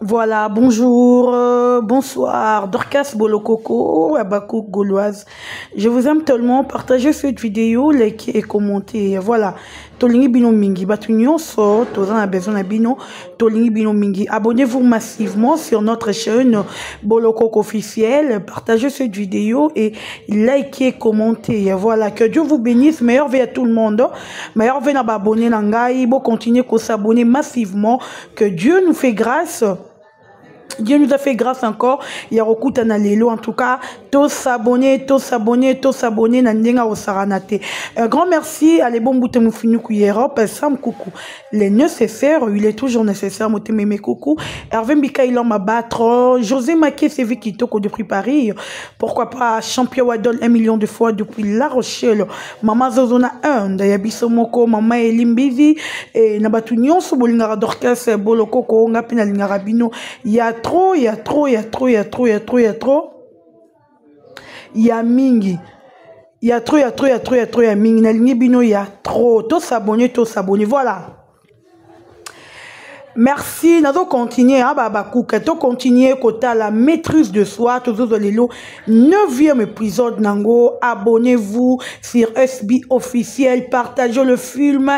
Voilà, bonjour, bonsoir, Dorcas Bolokoko, Abakou Gauloise. Je vous aime tellement, partagez cette vidéo, likez et commentez. Voilà, Tolingi Bino Mingi, batu nyonso, toza na besoin na bino, Tolingi Bino Mingi. Abonnez-vous massivement sur notre chaîne Bolokoko officielle, partagez cette vidéo et likez, commentez. Voilà, que Dieu vous bénisse, meilleur vœu à tout le monde. Meilleur vœu na ba abonné na ngai, bo continuer ko s'abonner massivement. Que Dieu nous fait grâce. Dieu nous a fait grâce encore. Ya kokutana lelo. En tout cas, tous s'abonner, tous s'abonner, tous s'abonner na ndenga osarana te. Un grand merci à les bons bouts mufinu Europe, Sam Coucou. Les nécessaires, il est toujours nécessaire, mote meme coucou. Hervé Mbika, il en m'a battre. José Maké, c'est Vicky Toko depuis Paris. Pourquoi pas champion Wadol 1 million de fois depuis La Rochelle. Maman Zozona 1, Ndayabiso Moko, Maman Elimbizi, et Nabatu nyonso bolingara Dorcas Bolokoko, ngapi na lingara bino. Il y a trop, il y a trop, il y a trop, il y a trop, il y a trop, il y a trop. Il y a mingi. Il y a trop, il y a trop, il y a trop, il y a trop, il y a mingi. Nalingi bino, il y a trop. Tous s'abonner, tous s'abonner. Voilà. Merci. Nazo continuer, hein, baba Kouka. To continuer kota la maîtrise de soi. Tozo lelo 9e épisode nango. Abonnez-vous sur SB officiel. Partagez le film.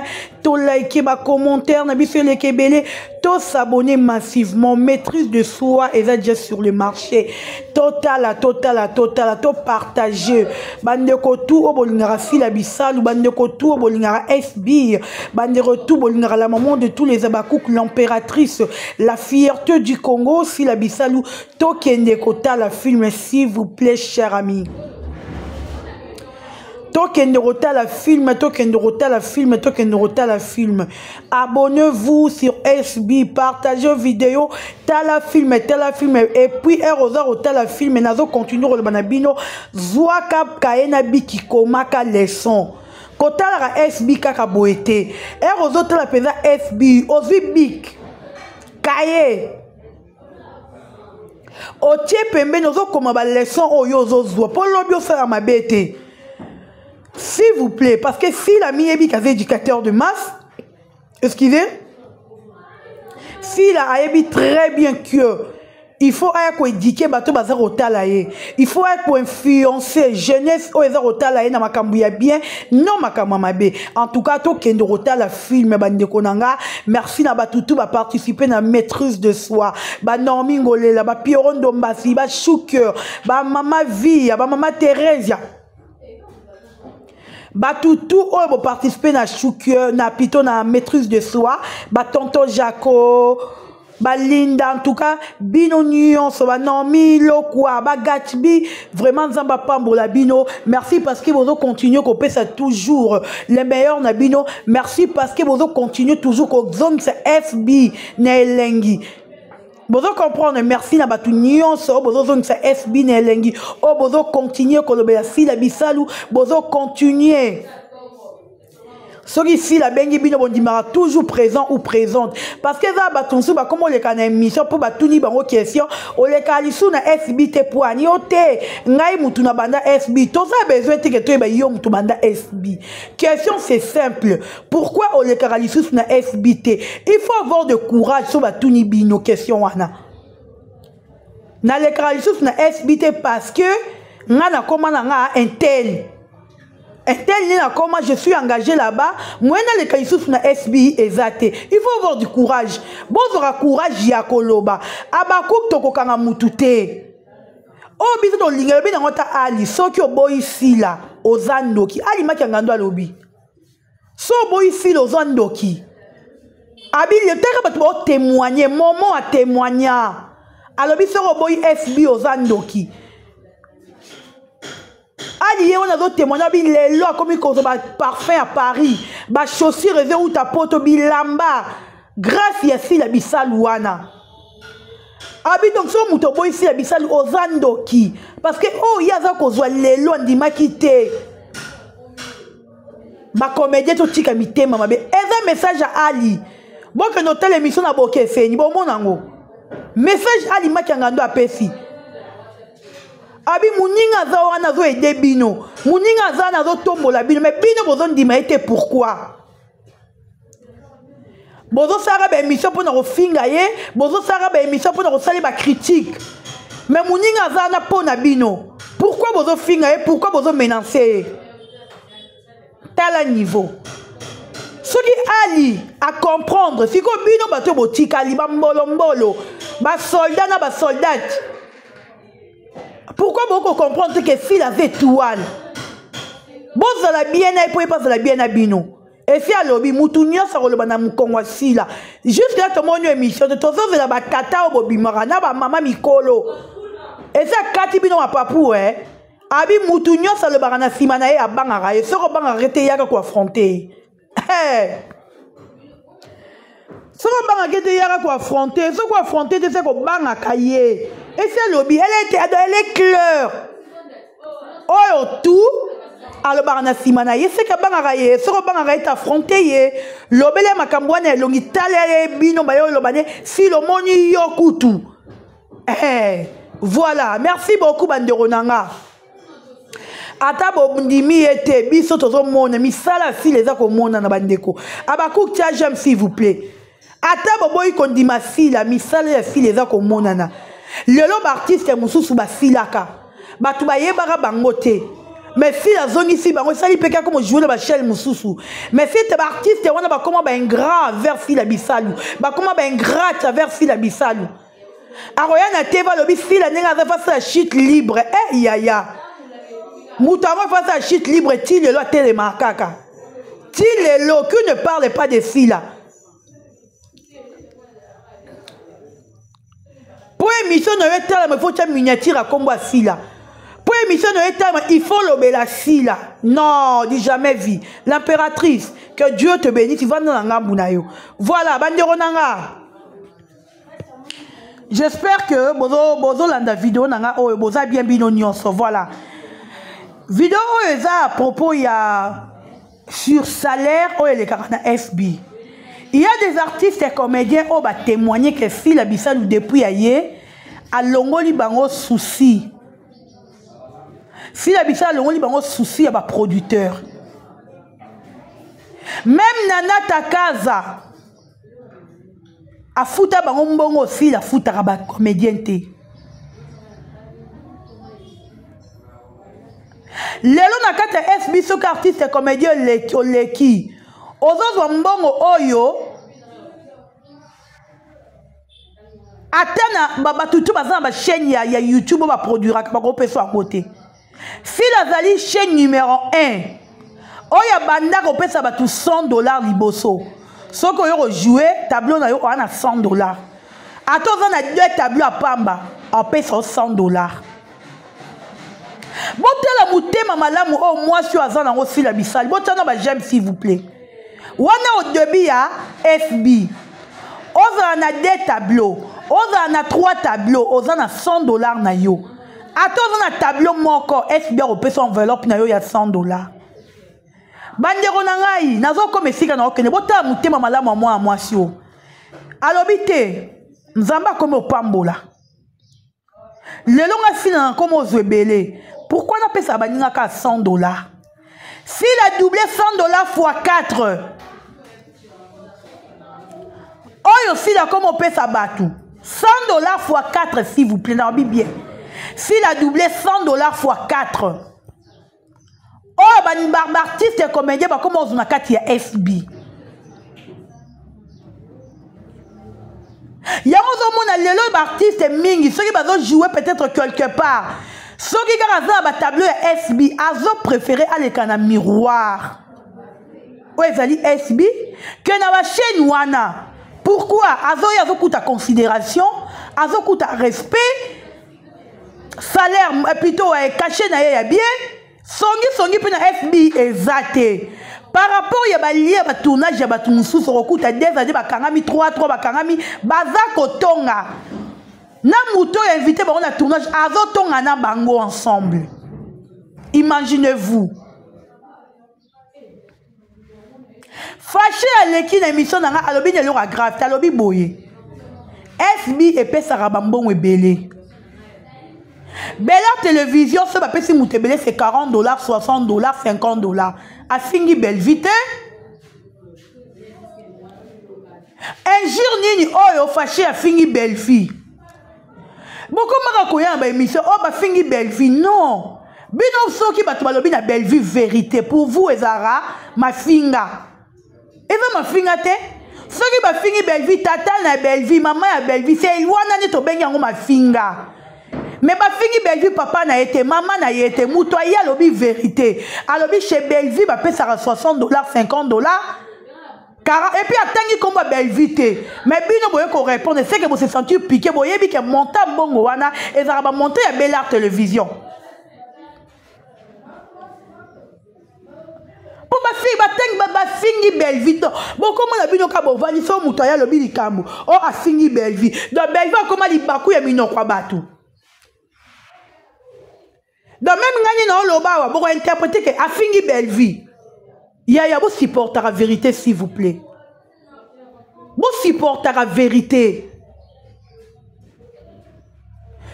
To liker ba commentaire. Na biso le kebele. To s'abonner massivement. Maîtrise de soi est déjà sur le marché. Total, total, total. To partager. Bande ko tout o bolingara fila bisalu. Bande ko tout o bolingara SB. Bande ko tout bolingara la maman de tous les abakouk, l'impératrice, la fierté du Congo, Sila Bisalu, tokende kota la film, s'il vous plaît, cher ami. Tokende kota la film, tokende kota la film, tokende kota la film. Abonnez-vous sur SB, partagez vidéo, tala film, tala film, et puis Rosa tala film, nazo continue koloba na bino, zwaka kaena biki komaka leçon. Kotala SB kaka boete. Rosa tala peza SB, ozwi bik. Kaye. Otie pembeni ozokoma ba leçon oyo ozozwa po lobi osala mabe te. S'il vous plaît, parce que si la mi yebi kaza éducateur de masse, excusez, si la ayebi très bien que il faut aya ko éduquer bato baza kotala ye. Il faut aya ko influencer jeunesse oyo eza kotala ye na makambo ya bien, non makambo ya mabe. En tout cas, tokende kotala film bandeko na nga. Merci na bato tout ba participer na maîtrise de soi. Ba Normi Ngolela, ba Pierrot Ndombasi, ba Chouker, ba Mama Via, ba Mama Theresia. Bato tout oyo bo participer na Chouker, na plutôt na maîtrise de soi, ba tonton Jaco, ba Linda, en tout cas, bino nyonso, ba Normi Lokwa, ba Gatbi, vraiment Nzamba pambola bino. Merci parce que vous continuez ko pesa toujours les meilleurs na bino. Merci parce que vous continuez toujours ko zone SB na elengi. Vous comprendre, merci na batu nyonso, bozo zone SB na elengi. Oh, bozo continuer kolobela Sila Bisalu, bozo continuer. Soki Sila bengi bino bondimaka toujours présent ou présente. Parce que za bato mosusu bakoma oleka na émission po batuni bango question, oleka lisu na SB te po ani yo te. Ngai mutu na banda SB. Toza besoin te ke toyeba yo mutu banda SB. Question c'est simple. Pourquoi olekaka lisusu na SB te? Il faut avoir de courage so batuni bino question wana. Nalekaka lisusu na SB te parce que nga nakoma na nga un tel. Un tel né comment je suis engagé là-bas, moi na le kaisusu na SB ezate. Il faut avoir du courage. Bozora courage ya koloba. Abakuk tokokanga mutu te. O biso to lingelo bi na ngota ali soki oboyi sila oza ndoki. Ali maki ngando alobi. So oboyi sila oza ndoki. Abi le terre bato ba témoigner, moment à témoigner. Alobi soki oboyi SB oza ndoki. Ali ye wana azo témoigner bi lelo akomi kozwa ba parfum à Paris, ba chaussures eze uta poto bilamba grâce ya Sila Bisalu wana. Abi donc so moto oboyi Sila Bisalu oza ndoki parce que oh ye aza kozwa lelo andimaki te. Ba comédien totika mitema mabe. Eza message ya Ali. Bokende otala émission na bokeseni bomona yango. Message Ali Makianga ndo apesi. Abi muninga aza wana azo aider bino. Muninga aza wana azo tombola bino. Mais bino bozo ndima ete pourquoi? Bozosalaka baémission mpo na kofinga ye, bozosalaka baémission mpo na kosala bacritique, mais moninga aza wana mpo na bino. Pourquoi bozofinga ye? Pourquoi bozomenance ye? Tala niveau. Soki Ali acomprendre sikoyo, bino bato botikali bambolombolo, basoldat na basoldate, pourquoi bokocomprendre te ke Sila aza étoile? Bozala bien na ye mpo ye mpe azala bien na bino. Esi alobi mutu nyonso akoloba na mokongo ya Sila. Jusque là tomoni émission te, tozozela batata oyo bobimaka na bamama mikolo. Esi akati bino mapapu e abi mutu nyonso alobaka na nsima na ye, abangaka ye. Soki obangaka ye te, yaka koaffronte ye. Soki obangaka ye te, yaka koaffronte. Soki oaffronte te, se kobangaka ye. Esi alobi, elle est claire. Oyo tout alobaka na nsima na ye, seke abangaka ye. Soki obangaka ye te, affronte ye, lobela ye makambo wana elongi. Tala ye, bino baye oloba ne Sila omoni yo kutu. Eh, voilà, merci beaucoup bandeko na nga. Ata bondimi ye te, biso tozomona misala Sila eza komonana. Bandeko Abakuk, tia j'aime s'il vous plaît. Ata boboyi kondima Sila, misala ya Sila eza komonana. Lelo baartiste mosusu basilaka, bato bayebaka bango te, mais Sila azongisi bango, esali mpe kaka mojoue na bachaine mosusu. Mais si te baartiste wana bakoma baingrat vers Sila Bisalu, bakoma baingrate vers Sila Bisalu. Akoya na TV, alobi Sila ndenge aza face ya chute libre. E yaya, moto yango face ya chute libre ti lelo atelemaka kaka ti lelo. Qui ne parle pas de Sila? Mpo émission na yo etalama, il faut tia miniature ya nkombo ya Sila. Mpo émission na yo etalama, il faut lobela Sila. Non, du jamais vu. L'impératrice, que Dieu te bénisse, vanda na ngambu na yo. Voilà, bandeko na nga, j'espère que bozolanda video na nga oyo, boza bien bino nyonso. Voilà, video oyo eza à propos ya sur salaire oyo elekaka na FB. Il y a des artistes et comédiens oyo batémoigne ke Sila Bisalu, depuis ya ye, alongoli bango souci. Sila Bisalu alongoli bango souci ya baproducteur. Même Nana Takaza afuta bango mbongo, Sila afutaka bacomédien te. Lelo na kati ya FB, soki artiste comédien oleki, oleki ozozwa mbongo oyo ata na bato tu baza na bachaîne ya YouTube oyo baproduiraka, bakopesa yango te. Sila azali chaîne numéro 1 oyo abanda kopesa bato 100 $ liboso. Soki oyo kojoue tableau na yo, oya na 100 $, ata oza na deux tableau ya pamba, apesa yo 100 $. Botala motema malamu oyo mwasi oyo aza nango, Sila Bisali. Botala baj'aime s'il vous plaît. Wana au début ya FB, ozala na deux tableau, ozala na trois tableau, oza na 100 $ na yo. Ata oza na tableau moko, FB akopesa enveloppe na yo ya 100 $. Bandeko na ngai, nazokoma esika na okende. Botala motema malamu ya mwana mwasi oyo. Alobi te Nzambe akomi opambola lelo nga Sila na nkoma ozwa ebele, pourquoi napesaka baninga kaka 100 $? Sila double 100 $ fois 4 oyo Sila akoma opesa bato, 100 $ fois 4, s'il vous plaît. Naobi bien, Sila double 100 $ fois 4 oyo baartiste comédien bakoma ozwa na kati ya FB. Yango ozomona lelo baartiste mingi, soki bazojoue peut-être quelque part, soki kaka aza na batableau ya SB, azopréféré aleka na miroir oyo ezali SB ke na bachaîne wana. Pourquoi? Azoya, azokuta considération, azokuta respect, salaire plutôt cachet na ye ya bien. Songisongi mpe na FB eza te par rapport ya balie ya batournage ya bato mosusu. Okokuta des années bakangami, 3 3 bakangami, baza kotonga na moto oyo invité bango na tournage, azotonga na bango ensemble. Imaginez-vous, Fache aleki na émission na nga, alobi na eloko ya grave te. Alobi boye: FB epesaka bambongo ebele. Bela Télévision, so bapesi moto ebele, c'est 40 $, 60 $, 50 $. Afingi Bellevue te. Injure nini oyo Fache afingi Bellevue? Bokomaka koya na ba émission oyo bafingi Bellevue non. Bino soki bato balobi na Bellevue vérité pour vous ezalaka mafinga. Eza mafinga te. Soki bafingi Bellevue tata na Bellevue mama ya Bellevue c'est wana nde tobengi yango mafinga. Mais bafingi Bellevue papa na ye te mama na ye te moto aye alobi vérité alobi chez Bellevue bapesaka 60 dollars 50 dollars Kara et puis atangi kombo ya Bellevue te mais bino boye ko répondre c'est que vous se sentir piqué boyebi que montant mbongo wana ezalaka ba montant ya Bellart télévision mpo bafingi batangi bafingi Bellevue to bokomona bino ka bovandi so moto aya alobi likambo o afingi Bellevue donc Bellevue akoma libaku ya minoko ya bato Donc même ngani na oloba awa boko interpréter que afingi Bellevue. Yaya bo supportaka vérité s'il vous plaît. Bo supportaka vérité.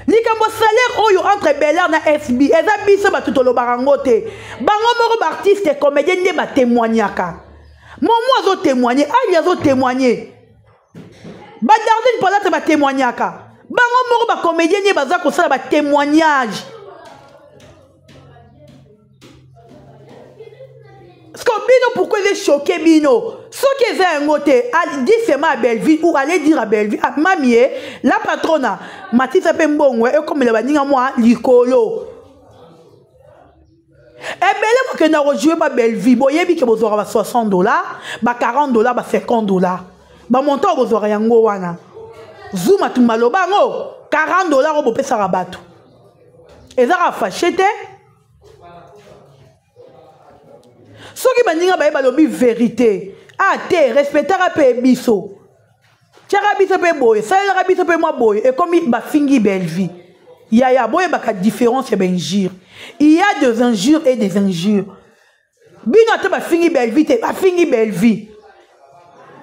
likambo salaire oyo entre Bel-Air na SB eza biso bato tolobaka yango te bango moko baartiste comédien nde batémoignaka momo azotémoigne ali azotémoigne ba Darlene Palata ba témoignaka bango moko ba comédien nde baza kosala ba témoignage Parce que bino pourquoi eza choqué bino soki eza yango te dit seulement à Bellevue ou allez dire à Bellevue ah, mamie la patrona matisa mpe mbongo ekomela baninga mwa likolo ebele bokenda kojoue ba bellevue boyebi ke bozwaka ba 60 dollars ba 40 dollars ba 50 dollars bamontant bozwaka yango wana zuma tumba loba yango 40 dollars oyo bopesaka bato ezaka fashe te soki baninga baye balobi verité a ah, te respectaka mpe biso tiaka biso mpe boye salelaka biso mpe mwa boye ekomi bafingi bellevue yaya boyebaka différence ya bainjure il y a des injures et des injures bino ata bafingi bellevue te bafingi bellevue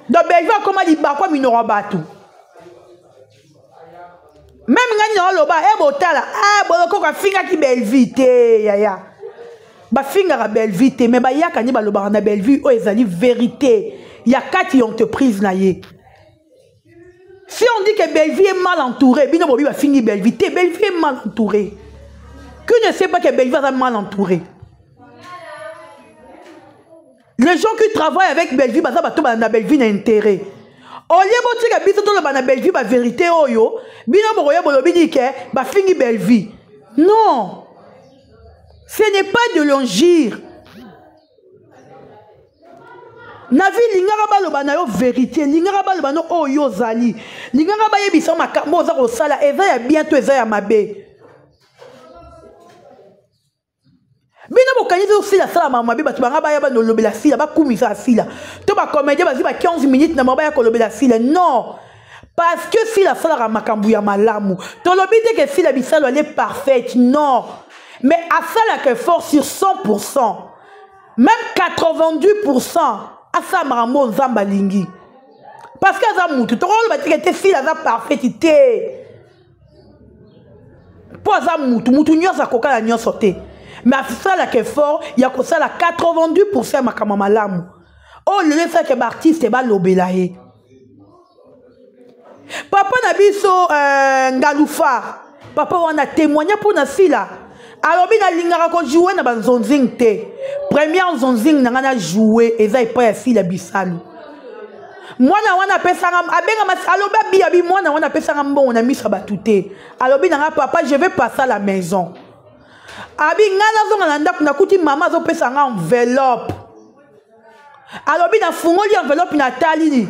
donc bellevue akoma libakwa minoko ya bato meme ngai na oloba e botala e bolokoko afingaki bellevue te yaya bafingaka bellevue te me bayaka nde balobaka na bellevue oyo ezali verité ya kati ya entreprise na ye si on dit que bellevue est mal entourée bino bobi bafingi bellevue te bellevue est mal entourée qui ne sait pas que bellevue aza mal entourée les gens qui travaillent avec Bellevue baza bato balanda Bellevue na intérêt olie botika biso toloba na Bellevue ba vérité oyo bino bokoya bolobi nini ke bafingi Bellevue non ce n'est pas de l'injure na vie lingaka baloba na yo vérité lingaka baloba no oyo yo ozali lingaka bayebisa makambo oza kosala eza ya bien to eza ya mabe bino bokanisi osila asala makambo mabe bato banga baya banolobela sila bakumisa sila to bacomédien bazwi ba 15 minutes na bango baya kolobela sila non parce que sila asalaka makambo ya malamu tolobi te ke sila bisalo ale parfaite non mais asalaka effort sur 100 pourcent même 92 pourcent asala makambo oyo nzambe alingi parce que aza mutu tokoloba teke te sila aza parfaite te mpo aza mutu mutu nyonso akoka na nyonso te mais asalaka effort ya kosala 82 pourcent ya makambo ya malamu oyo lelo esalaka baartiste balobela ye papa na biso euh, ngalufa papa wana témoigne mpo na sila alobi nalingaka kojoue na banzonzing te première nzonzing na ngai na joue eza epai ya sila bisalu mwana wana apesanga abengama alobi abi abi mwana wana apesanga mbongo na miso ya bato te alobi na ngai papa je vais passer à la maison abi ngai nazonga na ndako nakuti mama azopesa ngai enveloppe alobi nafungoli enveloppe natali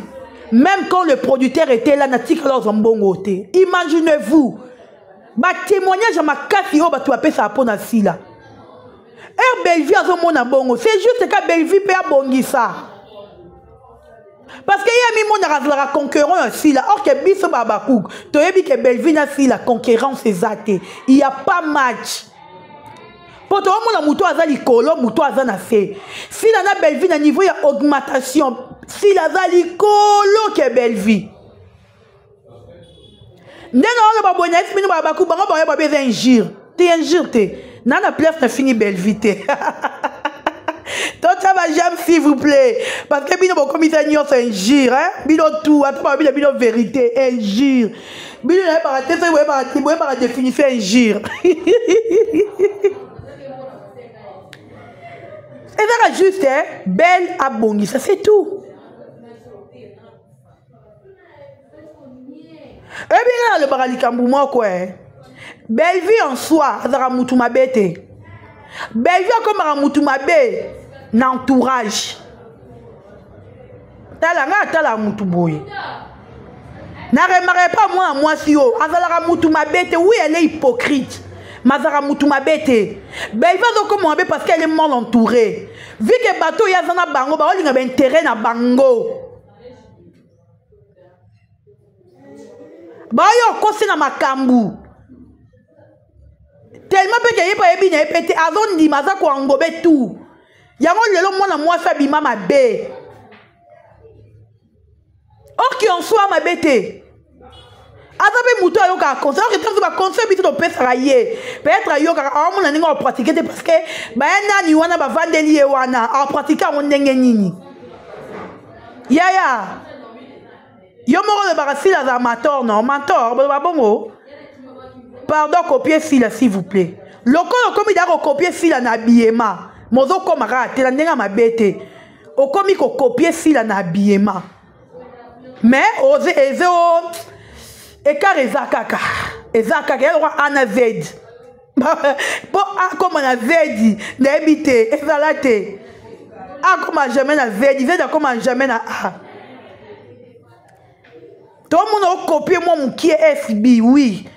même quand le producteur était là natikala ozwa mbongo te imaginez-vous batémoignage ya makasi oyo bato bapesaka mpo na sila heure bellevue azomona bongo c'est juste ka bellevue mpe abongisa parce que ye amimonaka azalaka concurrent ya sila or ke biso babakouk toyebi ke bellevue na sila concurrence eza te il y a pas match mpo toomona moto aza likolo moto aza na se sila na bellevue na niveau ya augmentation sila aza likolo ke bellevue nde naoloba boye nayesi bino babaku bango baoyeba be eza injure te injure te na na place na fini bellevue te totya ba j'aime. s'il vous plaît. Parce que bino bokomisa nyonso injure, hein? Bino tout, ata ba bino bino vérité, injure. Bino na ba te soki boyebaka te, boyebaka définition injure. Ezaka juste, hein? Belle abongisa, c'est tout. Oyebi nga nalobaka likambo moko e Bellevue en soi azalaka mutu mabe te. Bellevue akomaka mutu mabe na entourage. Tala nga atala mutu boye na remarque epa mwana mwasi oyo azalaka mutu mabe te. Oui, elle est hypocrite, mais azalaka mutu mabe te. Bellevue azokoma mabe parce qu'elle est mal entourée, vu que bato oyo aza na bango baolinga baintérêt na bango, baoyo okosi na makambo tellement mpe ke ye mpe ayebi na ye mpe te, azondima aza koangobe tout yango. Lelo mwana mwasi abima mabe, or que en soi mabe te, aza mpe motu ayokaka conseil. Or ntango baconseil biso topesaka ye, peut-être ayokaka, aomona ndenge aopratike te, parce que baya nani wana bavandeli ye wana, aopratike yango ndenge nini? Yaya, yo moko olobaka Sila azala mentor. Non, mentor boloba bongo. Pardon, copie Sila, s'il vous plaît. Lokola okomi da kokopie Sila na habillement, mozokoma kaka te na ndenge ya mabe te. Okomi kokopie Sila na habillement, mais oze eze o écart eza kaka, eza kaka ya lokwa A na Z mpo akoma na Z, nayebi te, ezala te. Akoma jamais na Z, Z akoma jamais na A. Tomona okopie mwa mokie SB. Oui,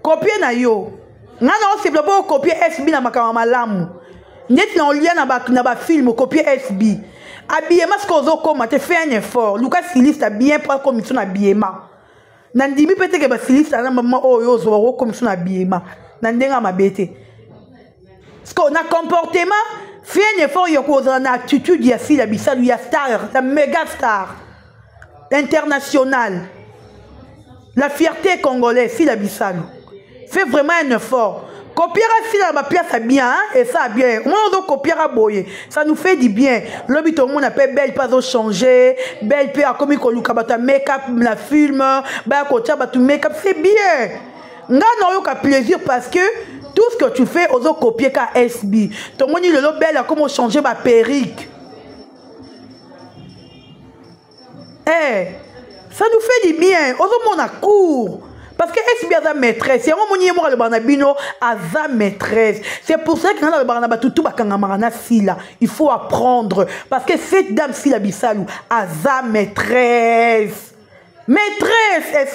kopie na yo, ngai na osepela mpo okopie SB na makambo ya malamu, neti na olia na bafilm okopie SB. Habillement soki ozokoma te, fais un effort, luka styliste bien mpo akomisa na habillement. Na ndimi mpe teke bastyliste na mama oyo ozwa okomisa na habillement na ndenge ya mabe te. Siko na comportement, fais un effort ya kozala na attitude ya Sila Bisalu, ya star, ya méga star international, la fierté congolaise. Sila Bisalu, fais vraiment un effort, kopiaka Sila na bapièce ya bien, hein? Esa bien, omona ozokopiaka boye, ça nous fait du bien. Lobi tomona mpe Belle mpe azochange, Belle mpe akomi koluka bato ya make-up na film, baya kotia bato make-up, c'est bien. Nga na oyoka plaisir parce que tout ce que tu fais, ozokopie ka SB. Tomoni lelo Belle akomi ochange baperruque. Eh, ça nous fait du bien, ozomona cours, parce que SB aza maîtresse. Yango moni ye moko alobaka na bino, aza maîtresse. C'est pour ça que nga nalobaka na bato tu bakangamaka na Sila, il faut apprendre, parce que cette dame Sila Bisalu aza maîtresse, maîtresse.